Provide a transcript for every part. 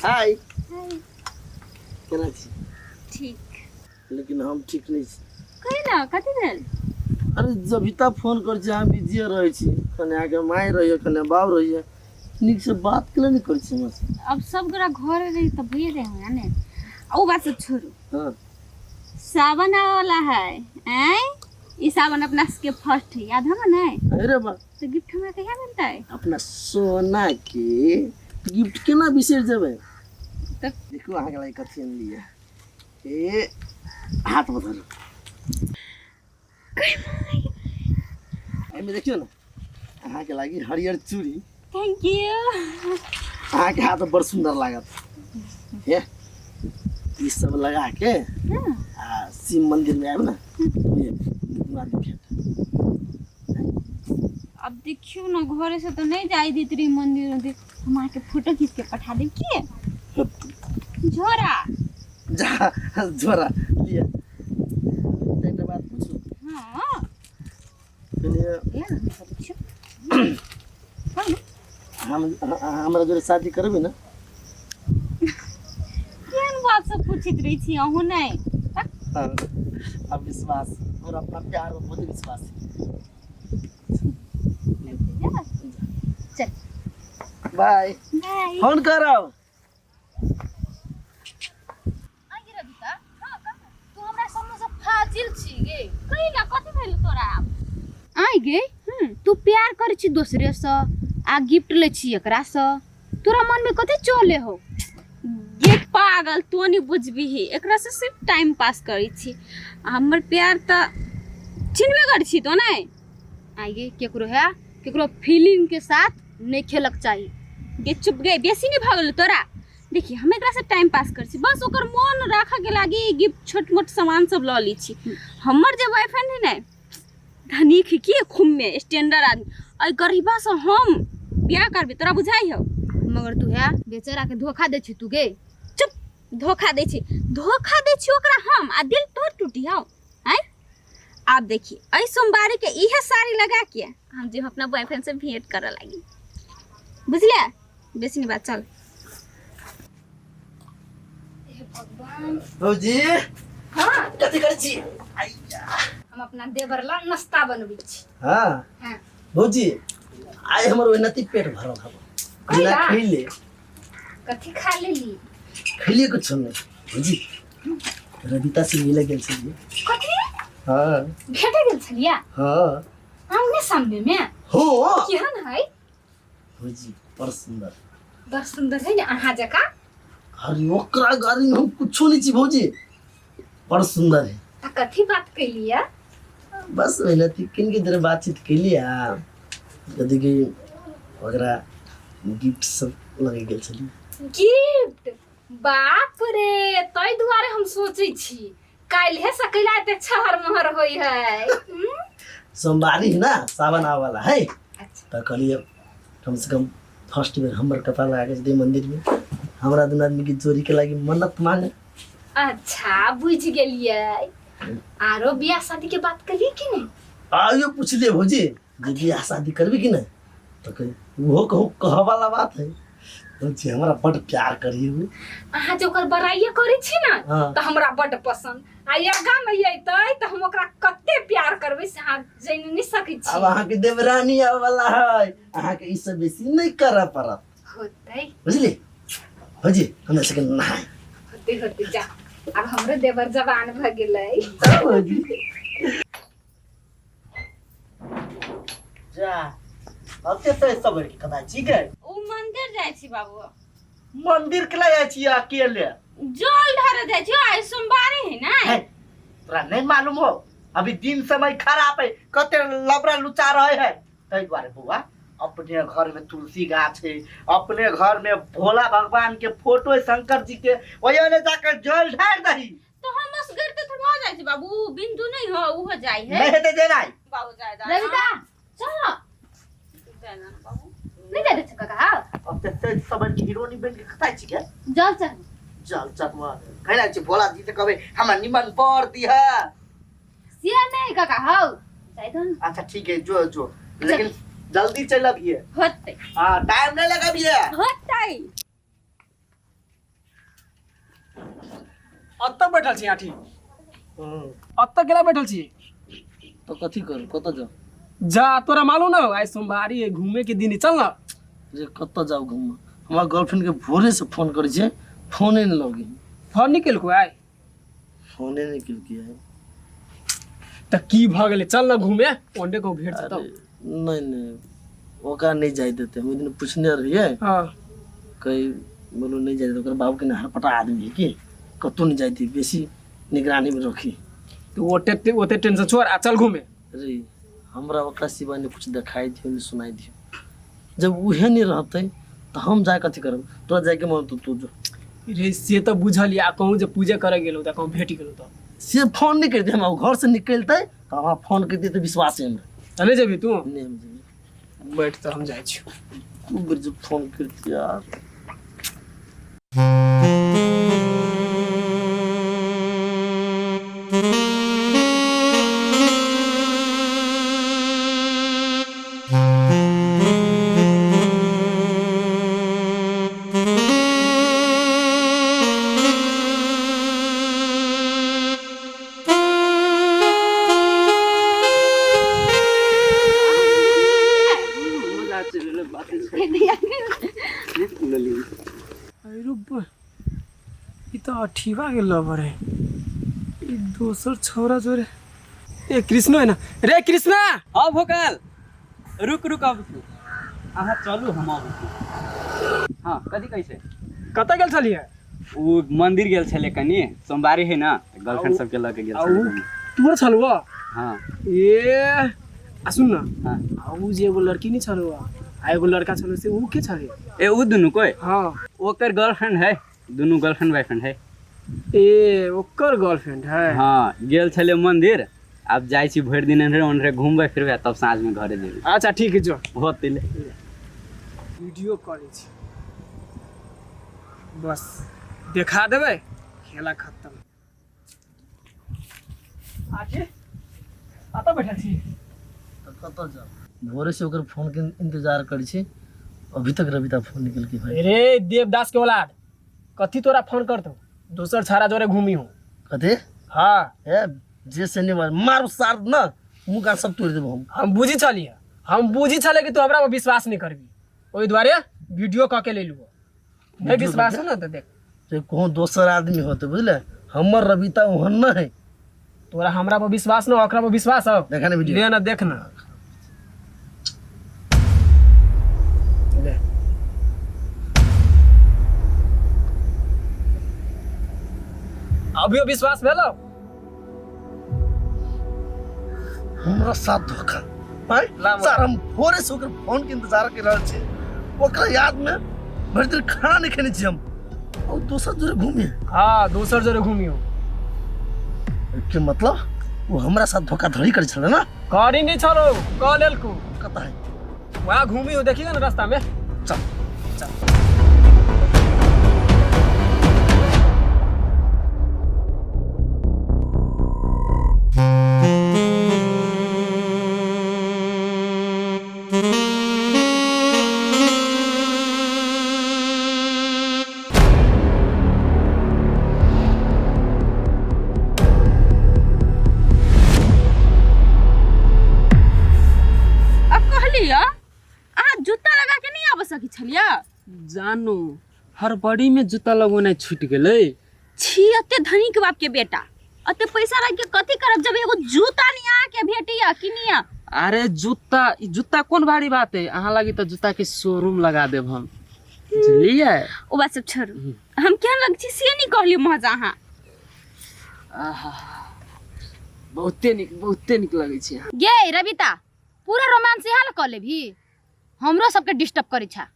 हाय, केना छी? ठीक। लेकिन हम ठीक नहीं छी। कही ना, कथी भेल? अरे जबिता फोन कर छी, अहाँ बिजिए रहै छी। कने अहाँके माय रहैए, कने बाप रहैए, नीक से बात केला नहीं करै छी हमरा से? अब सब गोरा घर रही तब भइए जाए हमरा ने। आ ओ बात सब छोड़ू। हाँ। सावन आवे वाला है, ऐं ई सावन अपना सबके फर्स्ट है, याद है ना? अरे बा, तो गिफ्ट हमरा कहिया मिलतै? अपना सोना के गिफ्ट केना बिसरि जेबै? तऽ देखू अहाँके लागि कथी अनलियै। ए हाथ में धरू। एहिमे देखियौ ने, अहाँके लागि हरियर चूड़ी। Thank you. अहाँके हाथ बड़ सुन्दर लागत। हे ई सब लगा के आ शिव मंदिर में आयब ने, ये दुनू आदमी भेंट। अब देखियो ना, घरे से तो नहीं जाई देत रही मंदिर उंदिर। हम अहाँके फोटो खींच के पठा देब की झोरा। जा झोरा लिअ। एकटा बात पूछू? हाँ। कहलियै लिअ ना, हम सब पूछू। हाँ ना। हम हमरा जोरे शादी करबै ने? केहन बात सब पूछैत रहै छी अहूँ? नहि। हाँ, अब विश्वास, हमरा अपना प्यार में बहुत विश्वास है। चल। बाय। बाय। फोन करब। आगे रबिता, हाँ, तू हमरा समझ से फाजिल छी गे। कही ना, कथी भेल तोरा आब? आइ गे, तू प्यार करै छी दोसरे से आ गिफ्ट लै छी एकरा से, तोरा मन में कथी चले हो? गे पागल, तू नहीं बुझबिही। एकरा से सिर्फ टाइम पास करै छी। आ हमर प्यार तऽ चिन्हबे करै छी तो नहि। आइ गे, केकरो है केकरो फीलिंग के साथ नहीं खेलक चाही। गे चुप गे, बेसी नहीं भऽ गेल तोरा? देखी, हम एकरा से टाइम पास करै छी, बस ओकर मोन राखऽ के लागी गिफ्ट छोट मोट सामान सब लऽ लै छी। हमर जे बॉयफ्रेंड है ने, धनिक है की खुम्मे स्टैंडर्ड आदमी। एहि गरीबा से हम बियाह करबै, तोरा बुझाइ हौ? मगर तू है बेचारा के धोखा दै छी तू गे। चुप, धोखा दै छी, धोखा दै छी ओकरा हम आ दिल तोड़ टूटी हौ? आँय, आब देखी, एहि सोमवारी के इहे साड़ी लगा के हम जे अपना बॉयफ्रेंड से भेंट करऽ लागी, बुझलियै? बेसी नहीं बात, चल। भौजी। हाँ। कथी करै छी? हम अपना देवर ला नाश्ता बनबै छी। हाँ। हाँ। भौजी, आइ हमर ओहिनाती पेट भरल हब बिना कैला? खैले। कथी खा लेली? खैलिए कुछ नहीं भौजी, रबिता से मिले गेल छलियै। कथी? हाँ। भेटे गेल छलियै? हाँ। आमने सामने में? हो। केहन है? भौजी, बड़ सुंदर। बड़ सुंदर है ने अहाँ जकाँ? अरे ओकरा गाड़ी में हम कुछो नहीं छी भौजी, बड़ सुंदर है। तऽ कथी बात कैलियै? बस ओहिना किन के देर बातचीत कैली आ कथी कि ओकरा गिफ्ट सब लगे गेल छली। गिफ्ट? बाप रे, ताहि दुआरे हम सोचै छी काल्हे से कैला एते छहर महर होई है। सोमवारी है ना, सावन आवे वाला है। अच्छा। तऽ कहलियै कम से कम फर्स्ट बेर हमर कपार लगा के जेतै मंदिर में, हमरा दुनू आदमी के जोड़ी के लागी मन्नत मांगे। अच्छा, बुझि गेलियै। आरो बियाह शादी के बात कलियै कि नहि? आइयो पुछलियै भौजी जे बियाह शादी करबी कि नहि, तऽ कही ओहो कहूँ कहऽ वाला बात है। भौजी, हमरा बड प्यार करी उ। अहाँ जे ओकर बड़ाइए करै छी ने, हाँ। तऽ हमरा बड्ड पसंद आ आगाँ मे अयतै तऽ हम ओकरा कते प्यार करबै से अहाँ जानि नहि सकै छी। अब अहाँके देवरानी आबै वाला है, अहाँके ई सब बेसी नहि करऽ पड़त। होतै। बुझली भौजी, हमरा सबके नहाय होते होते। जा, आब हमरो देवर जवान भऽ गेलै। हाँ, भौजी। जा, अते से सब के कदा छी गे? ओ मंदिर जाइ छी बाबू। मंदिर के जाइ छी अकेले? जल ढारे जाइ छी, आइ सोमवारी है ना। है, तोरा नहीं मालूम हो, अभी दिन समय खराब है, कते लबड़ा लुचा रहे है। ताहि दुआरे बौआ, अपने घर में तुलसी गाछ है, अपने घर में भोला भगवान के फोटो है, शंकर जी के, ओहि ने जाकर जल ढार दही। तो हम बस घर ते थोड़ा जाइ छी बाबू, बिंदु नहीं हो, उहो जाइ है। नहीं हेतै जेनाइ। बाबू जाय दा। रविता, चल न। जाय दा ना बाबू। नहि जाइ दै छै काका? अब ते सब के हीरोनी बन के कतै छी गे? जल चढ़। जल चढ़वा कहला छी, भोला जी से कहबै हमरा निमन बर दिह। से नहि काका, हौ जाइ दो न। अच्छा ठीक है, जो जो, लेकिन जल्दी चल अबिए। होतै। हाँ, टाइम नहीं लगबिए। होतै। अतऽ बैठल छी आठी अतऽ केना बैठल छी तो कथी करू कतऽ जाउ जा तोरा मालूम न आइ सोमवारी है घूमे के दिन है चल न जे कतऽ जाउ घूमऽ हमरा गर्लफ्रेंड के भोरे से फोन करै छै फोने नहि लगे फोन नहीं केलको आइ फोने नहि केलकै आइ तऽ की भऽ गेलै चल न घूमे ओंडे को भेट जेतौ अरे नहि नहि ओकरा नहि जाय देतै हम ओहि दिन पुछने रहियै हँ कही बोलू नहि जाय देतै ओकर बाबूके ने हरपटा आदमी है की कतहु नहि जाय दी बेसी निगरानीमे रखी तू ओते ओते टेंशन छोड़ आ चल घूमे रे हमरा ओकरा सिवा नहि कुछ देखाइ दियो नहि सुनाइ दियो जब उहे नहि रहतै तऽ हम जा कथी करब तोरा जायके मन तऽ तू जो रे से तऽ बुझल आ कहूँ जे पूजा करे गेलहुँ तऽ कहूँ भेट गेलहुँ तऽ से फोन नहि करतै हमरा घर से निकलतै तऽ हमरा फोन करतै तऽ विश्वास है हमरा चले जेबी तू नहि हम जेबै बैठ तऽ हम जाइ छी तू बेर जे फोन करती यार अरे बा, ई तऽ अठीवा के लवर है ई दोसर छौरा जोरे ए कृष्णो है ना रे कृष्णा हाँ भोकाल रुक रुक अब अहाँ चलू हम अबै छी हाँ कथी कहै छै कतऽ गेल छलियै ओ मंदिर गेल छलै कनि सोमवारी है ना गर्लफ्रेंड सबके लऽ के गेल आ छलै उ कनि। तोहर छलुआ हाँ ए आ सुन न हाँ आ उ जे एगो लड़की नहीं छलुआ आ एगो लड़का छलु से उ के छलै ए उ दुनू कोइ हाँ ओकर गर्लफ्रेंड है दुनू गर्लफ्रेंड बॉयफ्रेंड है ए ओकर गर्लफ्रेंड है हाँ गेल छलै मंदिर आब जाइ छी भरि दिन एन्हरे ओन्हरे घुमबै फिरबै तब साँझमे घरे जेबै अच्छा ठीक है जो होतै वीडियो कॉल छी बस देखा देबै खेला खत्म आके अतऽ बैठल छी तऽ कतऽ जाउ भोरे से ओकर फोन के इंतजार करै छी अभी तक रविता फोन निकल के भाई अरे देवदास के औलाद कथी तोरा फोन करतौ दोसर छाड़ा जोरे घूमी हूँ कथी हाँ ए जे से नहीं मार मारू सार ना मुँह कान सब तोड़ि देबो हम हम बुझी छलियै हम बुझी छलियै कि तू हमरा पर विश्वास नहीं करबी ओहि दुआरे वीडियो कऽ के ले लू नहीं विश्वास हो ना तऽ देख जे कोनो दोसर आदमी होते बुझले हमर रविता ओहन न है तोरा हमरा पर विश्वास न ओकरा पर विश्वास हो देखा ना वीडियो ले ना देख ना ले अभियो विश्वास भेलो हमरा साथ धोखा आँय? सर हम भोरे से ओकर फोन के इंतजार कर रहल छी ओकरा याद में भरि दिन खाना नहीं खेने छी हम और दोसर जोरे घूमे हाँ दोसर जोरे घूमियो के मतलब वो हमरा साथ धोखाधड़ी करे छले ना करी नहीं छलो कह लेलको कता है वहाँ घूमी हो देखिएगा ना रास्ता में चल अब कहलियै अहाँ जूता लगा के नहीं आबऽ सकै छलियै जानू हड़बड़ी में जूता लगौनाइ छूटि गेलै छी एते धनिक बाप के बेटा एते पैसा रख के कथी करब जब एगो जूता नहीं अहाँ के भेटैया किनिया अरे जूता ई जूता कोन भारी बात है अहाँ लागी तऽ जूता के शोरूम लगा देब हम बुझलियै ओ बात सब छोड़ू हम केहन लग छी से नहीं कहलियै महज अहाँ आहा बहुते नीक लगै छै अहाँ गे रविता पूरा रोमांस इएह लए कऽ लेबही हमरो सबके डिस्टर्ब करै छा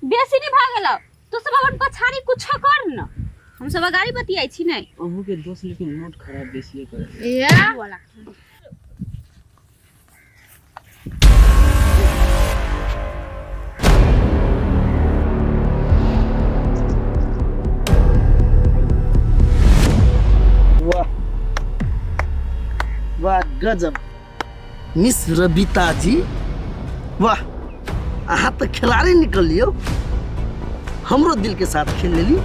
बेसी नहीं भागल तू सब अपन पछाड़ी कुछ कर न हम सब अगाड़ी बतियाई छी नहीं अहूँके दोस्त लेकिन मूड खराब बेसिए करे ए वाला वाह वाह गजब मिस रबिता जी वाह अहाँ तऽ खिलाड़ी निकल लियौ हमरो दिल के साथ खेल लेली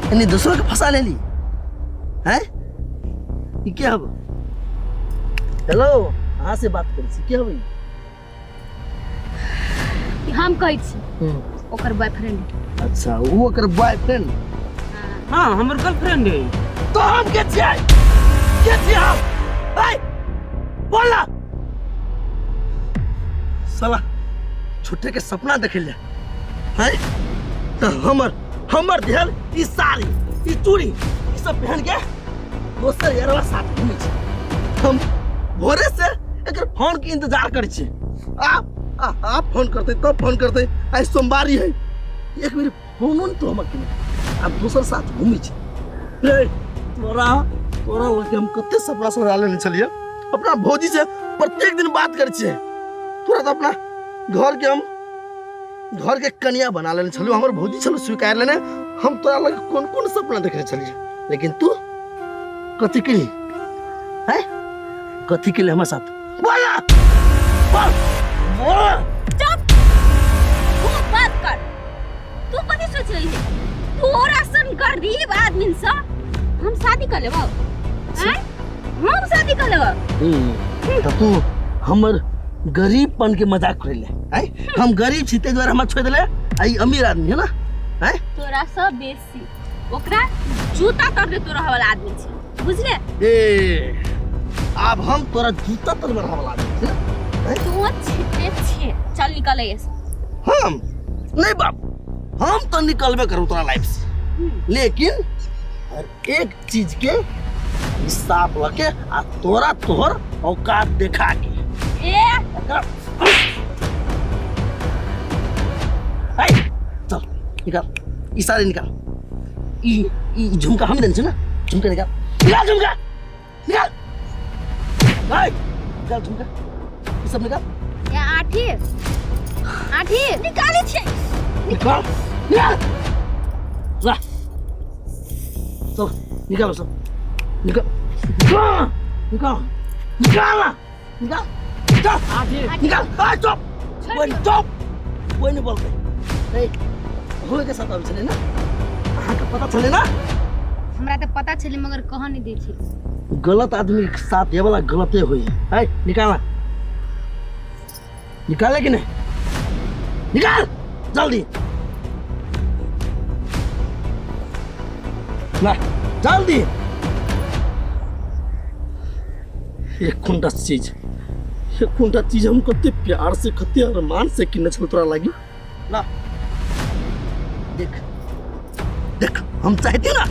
यानी दूसरों के फंसा लेली हैं। ई के हब? हेलो, अहाँ से बात करै छी, के हब ई? हम कहै छी ओकर बॉयफ्रेंड। अच्छा, वो ओकर बॉयफ्रेंड? हाँ, हमर गर्लफ्रेंड है। तो हम के छियै? के छियै हम? ऐ बोल ना। साला छोटे के सपना देखे ले हैं तो हमर हमर ध्यान ई साड़ी ई चूड़ी ई सब पहन के दोसर यारवा साथ घूमै छै। हम भोरे से एकर फोन के इंतजार करै छियै। आप आप फोन करते तब फोन करते। आइ सोमवारी है, एक बेर फोनो ने तो हमर केने आ दोसर साथ घूमै छै। रे तोरा तोरा लगे हम कते सपना सजा लेने छलियै। अपना भौजी से प्रत्येक दिन बात करै छियै। तोरा तो अपना घर के हम घर के कनिया बना लेने छलियै। हमर भौजी छल स्वीकार लेने। हम तोरा लगे कोन कोन सपना देखने छलियै, लेकिन तू कथी केली हैं? कथी केली हमर साथ? बोल ना, बोल बोल। चुप, खूब बात कर। तू कथी सोच रही है? तोरा सन गरीब आदमी से हम शादी कर लेबो? हैं? हम शादी कर लेबो? तो तू हमर गरीबपन के मजाक कर ले हैं? हम गरीब छी ताहि दुआरे हमरा छोड़ि देले। आ ई अमीर आदमी है ना हैं? तोरा से बेसी ओकरा जूता तर दे तोरा वाला आदमी छै, बुझले? ए आब हम तोरा जूता तर में रहऽ वाला आदमी छी ना? तू छिते छे, चल निकल ऐसे। हम नहीं बाप, हम तो निकलबे करू तोरा लाइफ से, लेकिन हर एक चीज के हिसाब लके आ तोरा तोहर औकात देखा के। ए ऐ, चल निकाल ई सारे निकाल। ई ई झुमका हम देने छी ना, झुमका निकाल, निकाल झुमका निकाल। ऐ, निकाल झुमका, ई सब निकाल। या आठी आठी निकाले छे, निकाल निकाल ला चल निकालो सब, निकाल निकाल निकाल निकाल ना, निकाल चल निकाल। आ चुप, कोई नहीं, चुप कोई नहीं बोलते। ए होए के साथ आबै छलै ना, अहाँके पता छलै ना? हमरा तऽ पता छलै मगर कह नहीं दै छै। गलत आदमी के साथ ये वाला गलते हुई है। ए निकाल, निकाले कि नहीं? निकाल जल्दी ला जल्दी। एक कुंडा चीज, एक कुंडा चीज हम कते प्यार से कते अरमान से किने छल तोरा लागी। ला देख देख, हम चाहती ना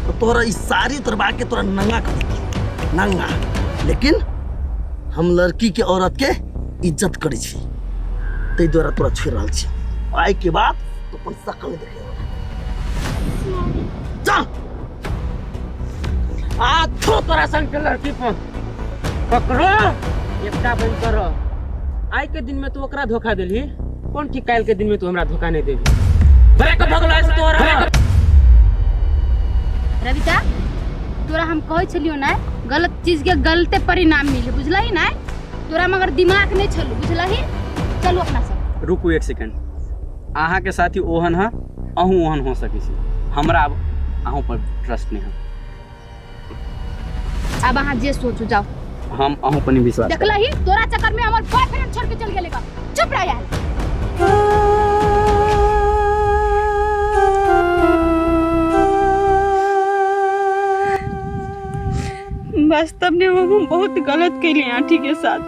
तो तोरा ई साड़ी उतरवा के तोरा नंगा कर देती, नंगा। लेकिन हम लड़की के औरत के इज्जत करै छी, ताहि दुआरे तोरा छोड़ि रहल छी। आइ के बाद तो अपन शकल नहीं देखे। चल आ थो तोरा संग के लड़की पर पकड़ो एकटा बन कर। आइ के दिन में तू ओकरा धोखा देलही, कोन ठीक काल्हि के दिन में तू हमरा धोखा नहीं देबी। ब्रेकअप भऽ गेलो आइ से तोरा। रविता तोरा हम कहै छलियो ना गलत चीज के गलते परिणाम मिले, बुझलही ना? तोरा मगर दिमाग नहीं छलू, बुझलही? चलू अपना सब। रुकू एक सेकंड, अहाँ के साथी ओहन है, अहूँ ओहन हो सकै छी। हमरा आब अहूँ पर ट्रस्ट नहीं है। अब अहाँ जे सोचू जाओ, हम अहूँ पर नहीं विश्वास। देखलही तोरा चक्कर में हमर बॉयफ्रेंड छोड़ के चल गेलेगा। चुप रह यार। वास्तव में हम बहुत गलत कैली आंटी के साथ।